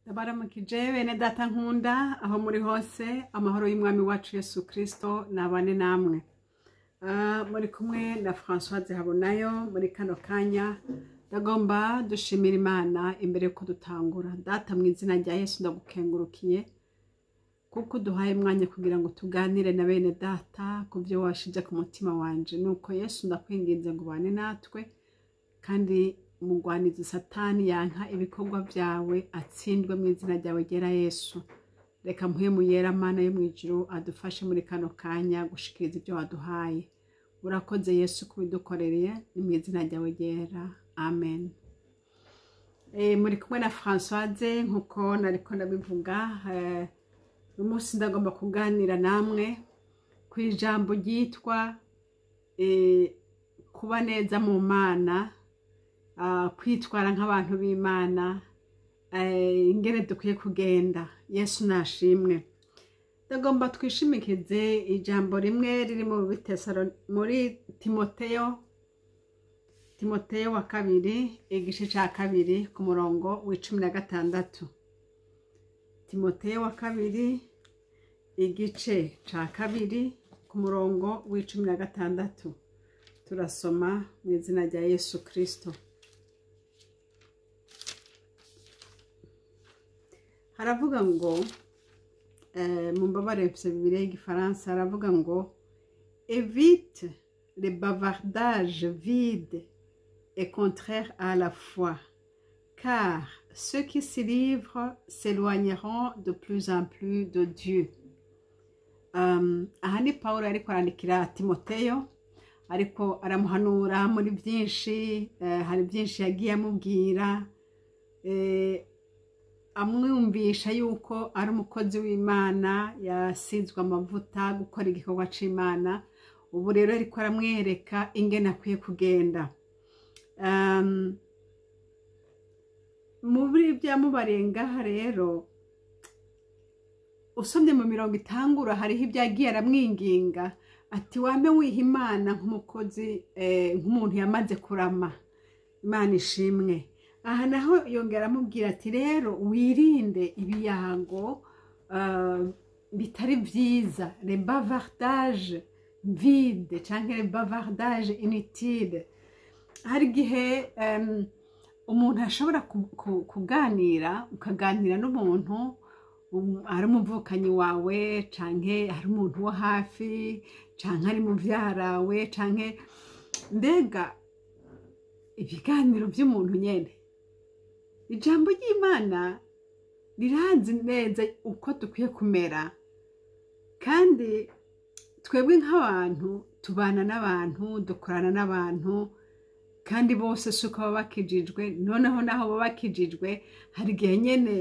Ndabaramukije bene data nkunda aho muri hose, amahoro y'umwami wacu Yesu Kristo nabane namwe. Muri kumwe na Françoise Habonayo. Muri kano kanya ndagomba dushimira Imana imbere yuko dutangura. Data, mu izina rya Yesu, ndagukengurukiye kuko uduhaye umwanya kugira ngo tuganire na bene data ku byo washize ku mutima wanje. Nuko Yesu, ndakwinginze ngo ubane natwe, kandi umugwanizi Satani yanka ibikorwa byawe atsindwe mu izina ryawe ryera Yesu. Reka Mpwemu Yera, Mana yo mu ijuru, adufashe muri kano kanya gushikiriza ibyo waduhaye. Urakoze Yesu kubidukorereye, ni mu izina ryawe ryera, amen. Muri kumwe na Françoise nkuko nariko ndabivuga. Uyu munsi ndagomba kuganira namwe ku ijambo ryitwa kuba neza mu Mana, kwitwara nk'abantu b'Imana, ingene dukwiye kugenda. Yesu nashimwe. Ndagomba twishimikize ijambo rimwe riri muri Timoteyo wa kabiri, igice ca kabiri, ku murongo w'16. Timoteyo wa kabiri, igice ca kabiri, ku murongo w'16, turasoma mu izina rya Yesu Kristo. Haravuga ngo, mumbabarire, mfise Bibiliya y'igifaransa, haravuga ngo: "Évite les bavardages vides et contraires à la foi, car ceux qui s'y livrent s'éloigneront de plus en plus de Dieu." Aha ni Pawulo ariko arandikira Timoteyo, ariko aramuhanura muri byinshi. Hari byinshi yagiye amubwira, amwumvisha yuko ari umukozi w'Imana yasizwe amavuta gukora igikorwa c'Imana. Ubu rero ariko aramwereka ingene akwiye kugenda. Muri byamubariye ngaha rero, usomye mu mirongo itangura, hariho ibyo yagiye aramwinginga ati: "Wame wiha Imana nk'umukozi, nk'umuntu yamaze kurama." Imana ishimwe. Aha naho yongera aramubwira ati: "Rero wirinde ibiyago bitari byiza, les bavardages vides canke les bavardages inutiles." Hari igihe umuntu ashobora kuganira, ukaganira n'umuntu, ari umuvukanyi wawe, canke ari umuntu wo hafi, canke ari muvyarawe, canke mbega ibiganiro by'umuntu nyene. Ijambo ry'Imana rirazi neza uko dukwiye kumera, kandi twebwe nk'abantu tubana n'abantu, dukorana n'abantu, kandi bose si uko baba bakijijwe. Noneho naho baba bakijijwe, hari igihe nyene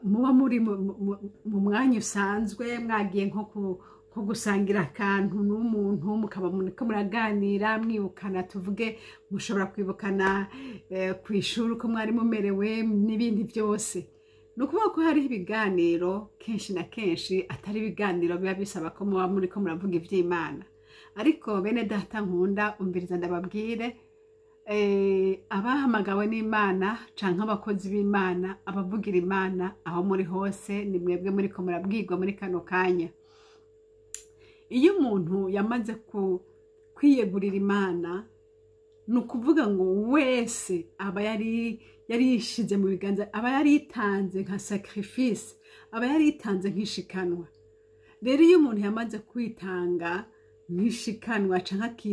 muba muri mu mwanya usanzwe, mwagiye nko gusangira akantu n'umuntu, mukaba muriko muraganira, mwibukana. Tuvuge mushobora kwibukana ku ishuri uko mwari mumerewe n'ibindi byose. Ni ukuvuga ko hariho ibiganiro kenshi na kenshi atari ibiganiro biba bisaba ko muba muriko muravuga ivy'Imana. Ariko bene data nkunda, umviriza ndababwire, abahamagawe n'Imana canke abakozi b'Imana, abavugira Imana, aho muri hose, ni mwebwe muriko murabwirwa muri kano kanya. Iyo umuntu yamaze kwiyegurira Imana, ni ukuvuga ngo wese aba yari yishize mu biganza, aba yaritanze nka sacrifice, aba yaritanze nk'ishikanwa. Rero iyo umuntu yamaze kwitanga nk'ishikanwa canke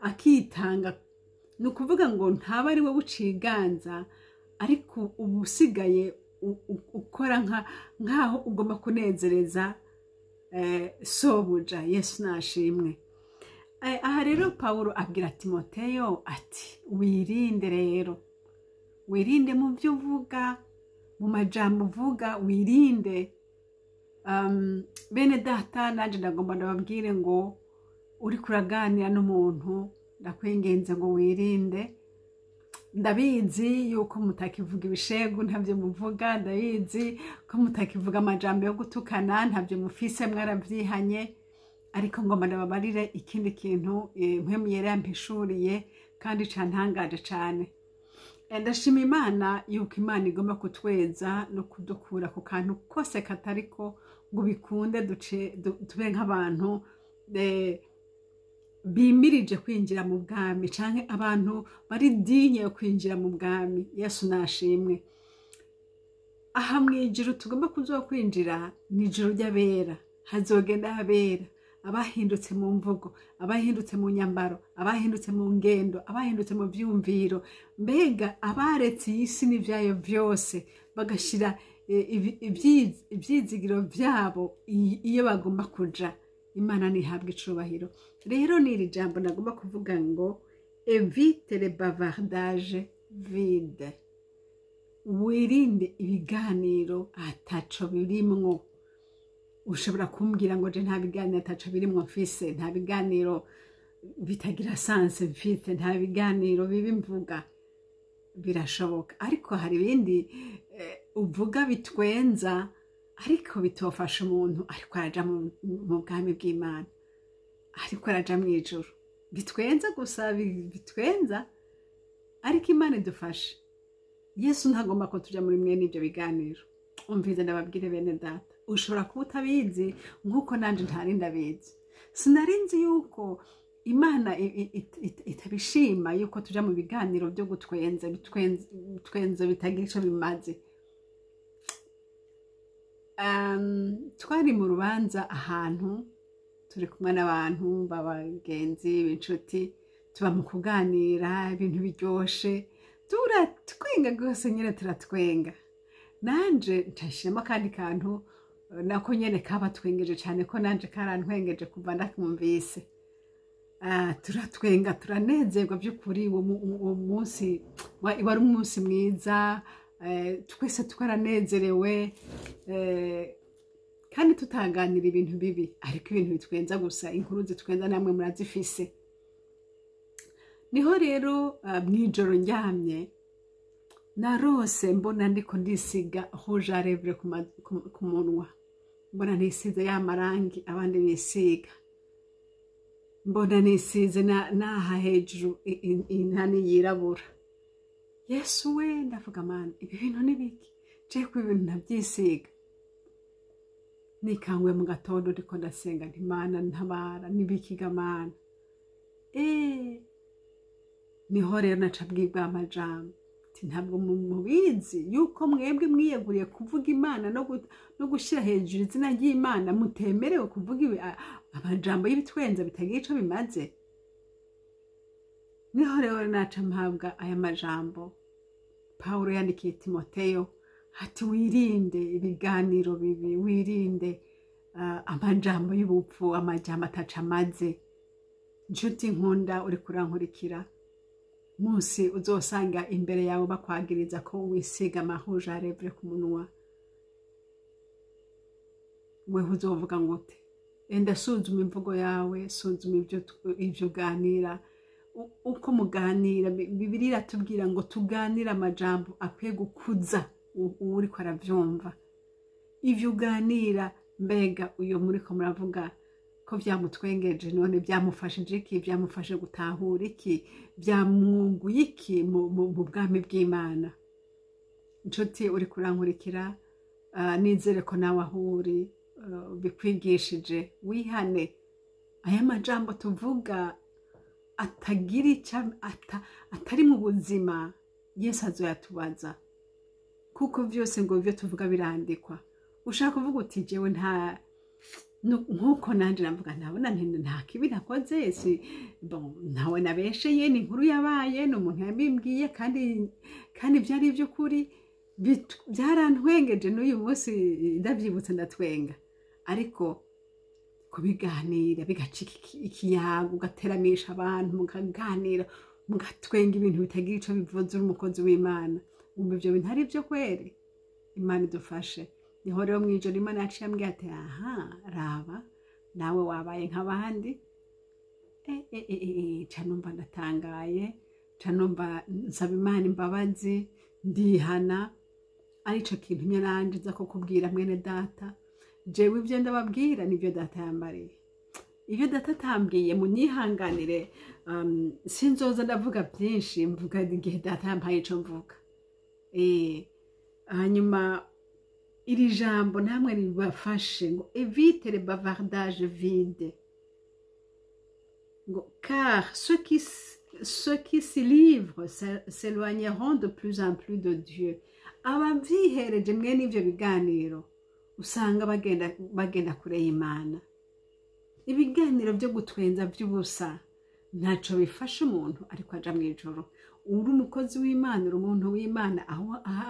akitanga, ni ukuvuga ngo ntaba ari we uciganza, ariko uba usigaye ukora nk'aho ugomba kunezereza sobuja. Yesu nashimwe. Aha rero Pawulo abwira Timoteyo ati: "Wirinde rero, wirinde mu byo uvuga, mu majambo uvuga, wirinde." Bene data, nanjye ndagomba ndababwire ngo uriko uraganira n'umuntu, ndakwinginze ngo wirinde. Ndabizi yuko mutakivuga ibishegu, ntabyo muvuga. Ndabizi ko mutakivuga amajambo yo gutukana, ntabyo mufise, mwarabyihanye. Ariko ngomba ndababarire ikindi kintu Mpwemu Yera yampishuriye kandi cantangaje cane. Ndashima Imana yuko Imana igomba kutweza no kudukura ku kantu kose katariko, ngo bikunde duce tube nk'abantu bimirije kwinjira mu bwami, canke abantu bari digne yo kwinjira mu bwami. Yesu nashimwe. Aha mw'ijuru tugomba kuzoba kwinjira ni ijuru ry'abera. Hazogenda abera, abahindutse mu mvugo, abahindutse mu nyambaro, abahindutse mu ngendo, abahindutse mu vyumviro, mbega abaretse iyi si n'ivyayo vyose, bagashira ivyizigiro vyabo iyo bagomba kuja. Imana ntihabwe icubahiro. Rero ni iri jambo nagomba kuvuga ngo évite le bavardage vide, wirinde ibiganiro ataco birimwo. Ushobora kumbwira ngo je nta biganiro ataco birimwo mfise, nta biganiro bitagira sens mfise, nta biganiro bibi mvuga. Birashoboka, ariko hari ibindi uvuga bitwenza ariko bitofasha umuntu ariko araja mu bwami bw'Imana, ariko araja mu ijuru. Bitwenza gusa, bitwenza, ariko Imana idufashe. Yesu ntagomba ko tuja muri mwene ibyo biganiro. Umvize ndababwire, bene data, ushobora kuba utabizi nk'uko nanje ntari ndabizi. Sinari nzi yuko Imana itabishima yuko tuja mu biganiro byo gutwenza, bitwenza bitagira ico bimaze. Twari mu rubanza ahantu, turi kumwe n'abantu b'abagenzi b'inshuti, tuba mu kuganira ibintu biryoshe, turatwenga rwose nyine, turatwenga. Nanje ncashiramo akandi kantu nako nyene kabatwengeje cyane, ko nanje karantwengeje kuva ndakumvise. Turatwenga, turanezerwa by'ukuri. Uwo munsi wari umunsi mwiza, twese twaranezerewe, kandi tutaganira ibintu bibi, ariko ibintu bitwenza gusa, inkuru zitwenza, namwe murazifise. Niho rero mw'ijoro ndyamye narose mbona ndiko ndisiga rouge à lèvres ku munwa, mbona nisize ya marangi abandi bisiga, mbona nisize n'aha hejuru intani yirabura. Yesu we, ndavuga: "Mana, ibi bintu ni biki? Je ko ibintu ntabyisiga?" Nikanguye mu gatondo ndiko ndasenga nti: "Mana, ntabara, nibikiga Mana?" Niho rero naca bwibwa amajambo ati: "Ntabwo mubizi yuko mwebwe mwiyeguriye kuvuga Imana no gushyira hejuru izina ry'Imana mutemerewe kuvuga amajambo y'ibitwenza bitagira ico bimaze?" Niho rero naca mpabwa aya majambo Pawulo yandikiye Timoteyo ati: "Wirinde ibiganiro bibi, wirinde amajambo y'ubupfu, amajambo ataca amaze." Nshuti nkunda uri kurankurikira, munsi uzosanga imbere yawe bakwagiriza ko wisiga ama rouge à lèvres ku munwa, wewe uzovuga ngo ute? Enda suzuma imvugo yawe, suzuma ibyo uganira, uko muganira. Bibiliya iratubwira ngo tuganire amajambo akwiye gukuza uwuriko aravyumva. Ivyo uganira, mbega uyo muriko muravuga ko vyamutwengeje, none byamufashije iki? Byamufashe gutahura iki? Byamwunguye iki mu bwami bw'Imana? Inshuti uri kurankurikira, nizere ko nawe aho uri bikwigishije, wihane aya majambo tuvuga atagira icyo atari mu buzima. Yesu azoyatubaza, kuko byose ngo ibyo tuvuga birandikwa. Ushaka kuvuga uti jewe nta nk'uko nanjye navuga, ntabona nti nta kibi nakoze, si bon, ntawe nabesheye, ni inkuru yabaye, ni umuntu yabimbwiye, kandi byari iby'ukuri, byarantwengeje, n'uyu munsi ndabyibutse ndatwenga. Ariko kubiganira bigacika ikiyago, ugateramisha abantu, mukaganira, mugatwenga ibintu bitagira ico bivuze, uri umukozi w'Imana, wumva ibyo bintu ari byo kweri? Imana idufashe. Niho rero mw'ijoro Imana yaciye ambwira ati: "Aha, raba nawe wabaye nk'abandi." Ca numva ndatangaye, ca numva nsaba Imana imbabazi, ndihana. Arico kintu nanje nza kukubwira, mwene data. Jewe ibyo ndababwira nibyo data yambariye. Ibyo Data atambwiye munyihanganire, sinzoza ndavuga byinshi, mvuga igihe Data yampaye ico mvuga. Hanyuma iri jambo namwe ribafashe, ngo évite le bavardage vide, ngo car ceux qui s'y livrent s'éloigneront de plus en plus de Dieu. Abavyihereje mwene ivyo biganiro usanga bagenda kure y'Imana. Ibiganiro byo gutwenza by'ubusa ntaco bifasha umuntu ariko aja mu ijuru. Uri umukozi w'Imana, uri umuntu w'Imana,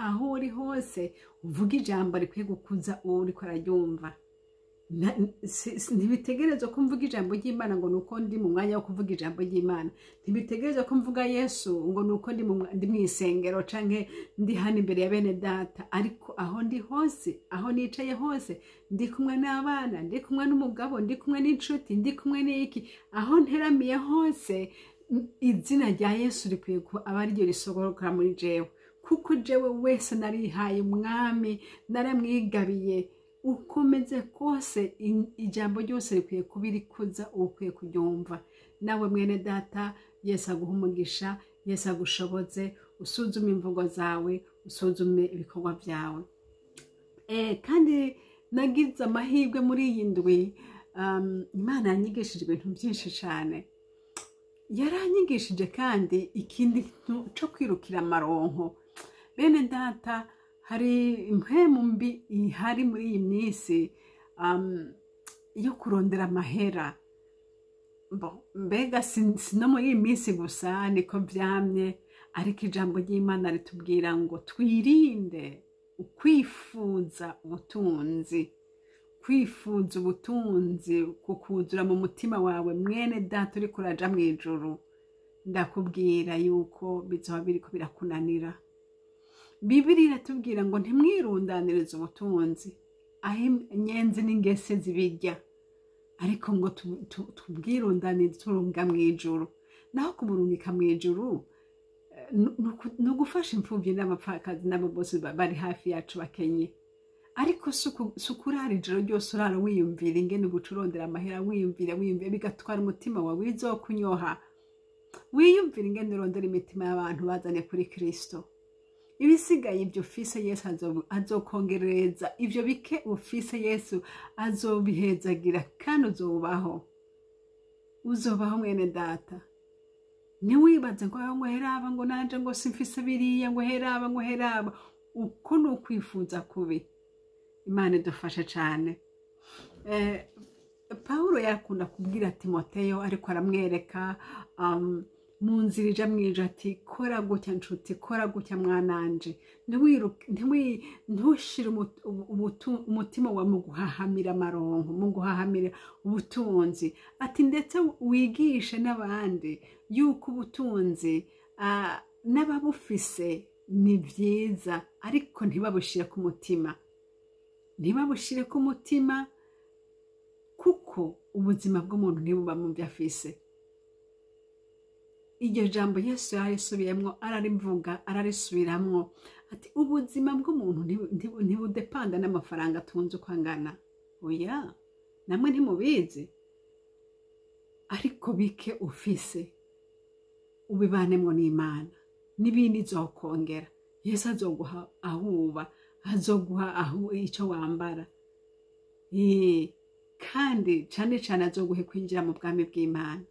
aho uri hose uvuga ijambo rikwiye gukuza uwo uriko araryumva. Ntibitegerezwa ko mvuga ijambo ry'Imana ngo nuko ndi mu mwanya wo kuvuga ijambo ry'Imana. Ntibitegerezwa ko mvuga Yesu ngo nuko ndi mu isengero canke ndi hano imbere ya bene Data. Ariko aho ndi hose, aho nicaye hose, ndi kumwe n'abana, ndi kumwe n'umugabo, ndi kumwe n'inshuti, ndi kumwe n'iki, aho nteramiye hose, izina rya Yesu rikwiye kuba aba ariryo risohokera muri jewe, kuko jewe wese narihaye Umwami, naramwigabiye. Uko meze kose, ijambo ryose rikwiye kuba irikuza ukwiye kuryumva. Nawe mwene Data, Yesu aguha umugisha, Yesu agushoboze usuzume imvugo zawe, usuzume ibikorwa byawe. Kandi nagize amahirwe muri iyi ndwi, Imana yanyigishije ibintu byinshi cyane. Yaranyigishije kandi ikindi kintu cyo kwirukira amaronko. Bene Data, hari impwemu mbi ihari muri iyi minsi yo kurondera amahera. Bon, mbega si no muri iyi minsi gusa, niko byamye. Ariko ijambo ry'Imana ritubwira ngo twirinde ukwifuza ubutunzi. Kwifuza ubutunzi kukuzura mu mutima wawe, mwene Data uriko uraja mu ijuru, ndakubwira yuko bizoba biriko birakunanira. Bibiri iratubwira ngo ntimwirundanirize ubutunzi aho inyenzi n'ingese zibirya, ariko ngo tubwirundanirize turunga mu ijuru. Naho kuburungika mu ijuru ni ugufasha imfubyi n'abapfakazi n'abo bose bari hafi yacu bakenye. Ariko si ukurara ijoro ryose urara wiyumvira ingene ubuca urondera amahera, wiyumvira, wiyumvira, bigatwara umutima wawe, bizokunyoha. Wiyumvira ingene urondera imitima y'abantu bazane kuri Kristo. Ibisigaye, ibyo ufise, Yesu azokongereza. Ibyo bike ufise, Yesu azobihezagira kandi uzobaho, uzobaho. Mwene Data, ntiwibaze ngo ngo heraba, ngo nanje ngo simfise biriya, ngo heraba, ngo heraba. Uko ni ukwifuza kubi. Imana idufashe cyane. Pawulo yarakunda kubwira Timoteyo, ariko aramwereka mu nzira ija mw'ijuru, ati kora gutya nshuti, kora gutya mwananje, ntushire umutima wawe mu guhahamira amaronko, mu guhahamira ubutunzi. Ati ndetse wigishe n'abandi yuko ubutunzi n'ababufise ni byiza, ariko ntibabushire ku mutima, ntibabushire ku mutima, kuko ubuzima bw'umuntu ntibuba mu byo afise. Iryo jambo Yesu yarisubiyemwo, ararivuga, ararisubiramwo, ati ubuzima bw'umuntu ntibudepanda n'amafaranga atunze uko angana. Oya, namwe ntimubizi. Ariko bike ufise ubibanemwo n'Imana, n'ibindi izokongera. Yesu azoguha aho uba, azoguha aho icyo wambara, kandi cane cane azoguhe kwinjira mu bwami bw'Imana.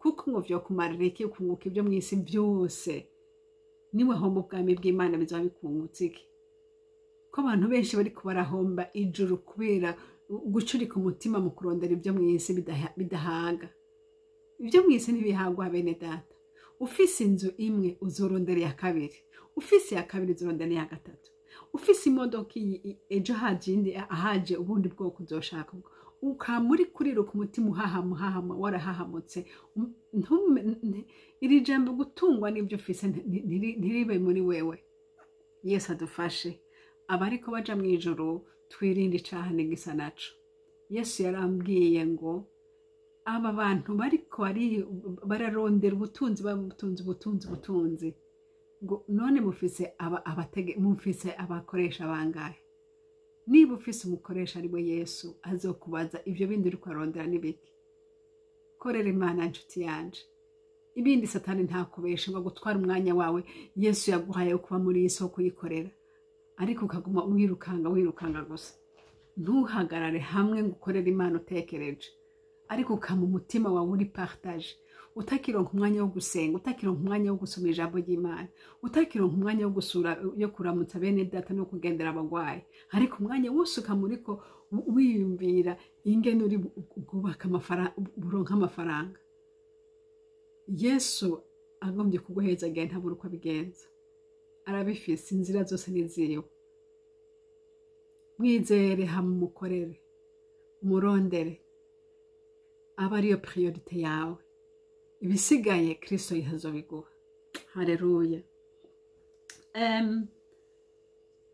Kuko ngo vyokumarira iki ukunguka ibyo mw'isi byose, niwahomba ubwami bw'Imana bizoba bikungutse iki? Ko abantu benshi bariko barahomba ijuru kubera gucurika umutima mu kurondera ibyo mw'isi bidahaga. Ibyo mw'isi ntibihagwa, bene Data. Ufise inzu imwe uzorondera iya kabiri, ufise iya kabiri uzorondera iya gatatu, ufise imodoka iyi ejo haje indi, ahaje ubundi bwoko uzoshaka ubwo. Ukama uri kuriruka, umutima uhahama, uhahama, warahahamutse. Iri jambo gutungwa n'ibyo ufise ntiribe muri wewe. Yesu adufashe. Abariko baja mu ijuru, twirinde icaha n'igisa naco. Yesu yarambwiye ngo aba bantu bariko bararondera ubutunzi, ubutunzi, ubutunzi, ubutunzi, ngo none mufise mufise abakoresha bangahe? Niba ufise umukoresha ari we Yesu, azokubaza ivyo bindi uriko arondera n'ibiki. Korera Imana, inshuti yanje. Ibindi Satani ntakubeshe ngo gutwara umwanya wawe Yesu yaguhaye wo kuba muri iyi si, wo kuyikorera, ariko ukaguma wirukanga, wirukanga gusa, ntuhagarare hamwe ngo ukorere Imana utekereje, ariko ukama umutima wawe uri partagé, utakironka umwanya wo gusenga, utakironka umwanya wo gusoma ijambo ry'Imana, utakironka umwanya wo gusura, yo kuramutsa bene data no kugendera abagwayi, ariko umwanya wose ukama uriko wiyumvira ingene uri bwubaka amafaranga, buronka amafaranga. Yesu agombye kuguheza agiye, ntabura uko abigenza, arabifise, inzira zose ni ziwe. Mwizere, hama umukorere, umurondere, aba ariyo priorité yawe. Ibisigaye Kristo azobiguha. Haleluya.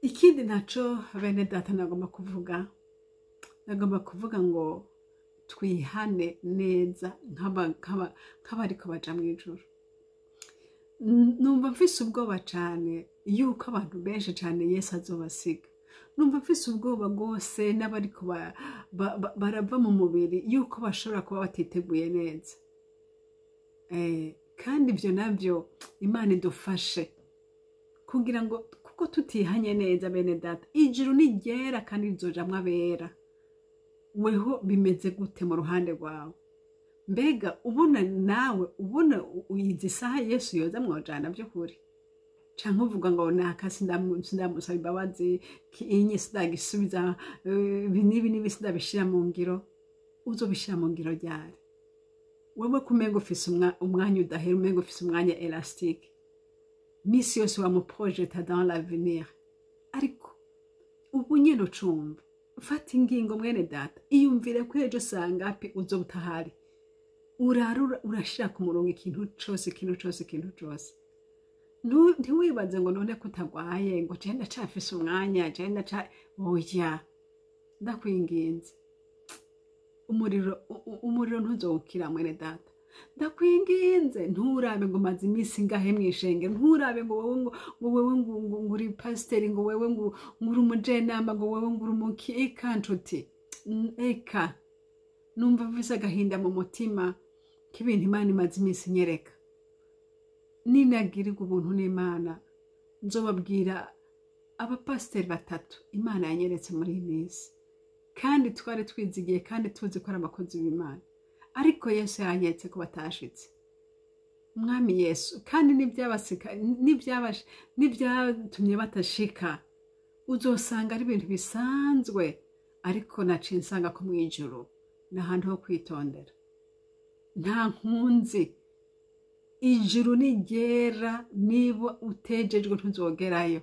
Ikindi naco, bene data, nagomba kuvuga ngo twihane neza nk'abariko baja mw'ijuru. Numva mfise ubwoba cane yuko abantu benshi cane Yesu azobasiga. Numva mfise ubwoba rwose n'abariko barava mu mubiri, yuko bashobora kuba batiteguye neza. Kandi ibyo nabyo Imana idufashe kugira ngo, kuko tutihanye neza, bene data, ijuru ni ryera kandi rizojamwo abera. Weho bimeze gute mu ruhande rwawe? Mbega ubona nawe, ubona uyizi isaha Yesu yoza mwojana by'ukuri, canke uvuga ngo naka sindamusaba imbabazi, inye sindagisubiza, ibi n'ibi n'ibi sindabishira mu ngiro? Uzobishira mu ngiro ryari wewe, kumenga ufise umwanya udahera, umenga ufise umwanya élastique, misi yose wamuprojeta dans l'avenir? Ariko ubu nyene ucumva, fata ingingo, mwene data. Iyumvire ko ejo sangapi uzoba utahari. Urara urashira ku murongo ikintu cose, ikintu cose, ikintu cose. Ntiwibaze ngo none ko utagwaye, ngo je ndacafise umwanya, je ndaca. Oya, ndakwinginze, umuriro ntuzowukira. Mwene data, ndakwinginze, nturabe ngo maze iminsi ingahe mw'ishengero, nturabe ngo wewe ngo wewe ngo uri pasiteri, ngo wewe ngo uri umujenama, ngo wewe ngo uri umuki. Eka nshuti, eka numva mfise agahinda mu mutima k'ibintu Imana imaze iminsi inyereka. Ninagirirwa ubuntu n'Imana, nzobabwira abapasiteri batatu Imana yanyeretse muri iyi minsi, kandi twari twizigiye kandi tuzi ko ari abakozi b'Imana, ariko Yesu yanyeretse ko batashitse. Umwami Yesu, kandi n'ibyatumye batashika uzosanga ari ibintu bisanzwe, ariko naciye nsanga ko mu ijuru ni ahantu ho kwitondera. Nta nkunzi, ijuru ni ryera, niba utejejwe ntuzogerayo.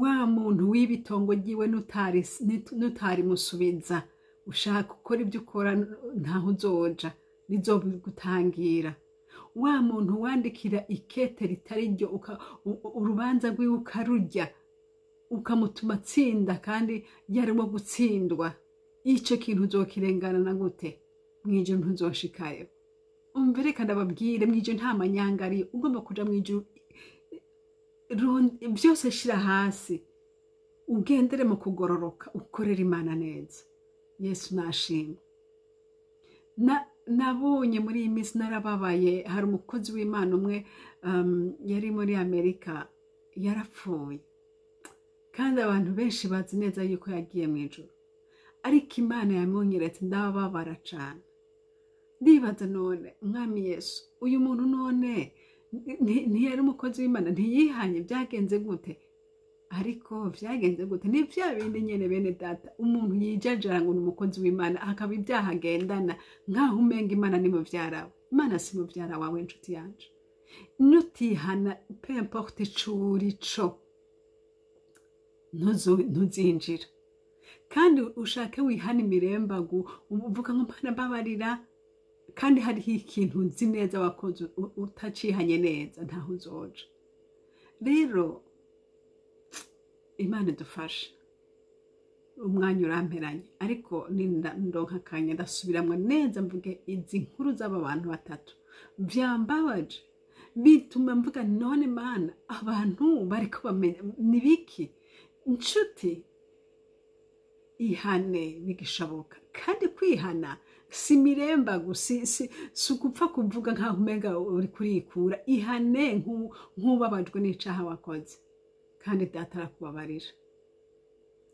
Wa muntu w'ibitongo ryiwe nutarimusubiza, ushaka gukora ibyo ukora, ntaho uzoja, rizobigutangira. Wa muntu wandikira ikete ritari ryo, urubanza rwiwe ukarurya, ukamutuma atsinda kandi yarimo gutsindwa, ico kintu uzokirengana na gute? Mw'ijuru ntuzoshikayo. Umve, reka ndababwire, mw'ijuru nta manyanga ariyo. Ugomba kuja mw'ijuru, byose shira hasi, ugendere mu kugororoka, ukorere Imana neza. Yesu nashimwe. Nabonye muri iyi minsi narababaye. Hari umukozi w'Imana umwe yari muri Amerika, yarapfuye, kandi abantu benshi bazi neza yuko yagiye mu ijuru, ariko Imana yamwonyeretse, ndababara cane. Ndibaza, none Umwami Yesu, uyu muntu none ntiyari umukozi w'Imana? Ntiyihanye? Byagenze gute? Ariko vyagenze gute? Ni vya bindi nyene, bene data, umuntu yijajara ngo ni umukozi w'Imana, akaba ibyaha agendana nkaho umenga Imana ni muvyara we. Imana si muvyara wawe, inshuti yanje. Nutihana, peu importe ico uri co, ntuzinjira. Kandi ushake wihana imirembagu, uvuga ngo "Mana, mbabarira", kandi hariho ikintu nzi neza wakoze utacihanye neza, ntaho uzoja. Rero Imana idufashe. Umwanya uramperanye, ariko ndonka akanya ndasubiramwo neza, mvuge izi nkuru z'aba bantu batatu. Vyambabaje, bituma mvuga, none Mana, abantu bariko bamenya ni biki? Inshuti, ihane bigishoboka. Kandi kwihana Si miremba gusa, si ugupfa kuvuga nkaho umenga uri kurikura. Ihane nk'ubabajwe n'icaha wakoze, kandi Data arakubabarira.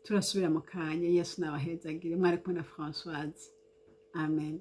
Turasubira mu kanya. Yesu nabahezagire. Mwari kumwe na Françoise. Amen.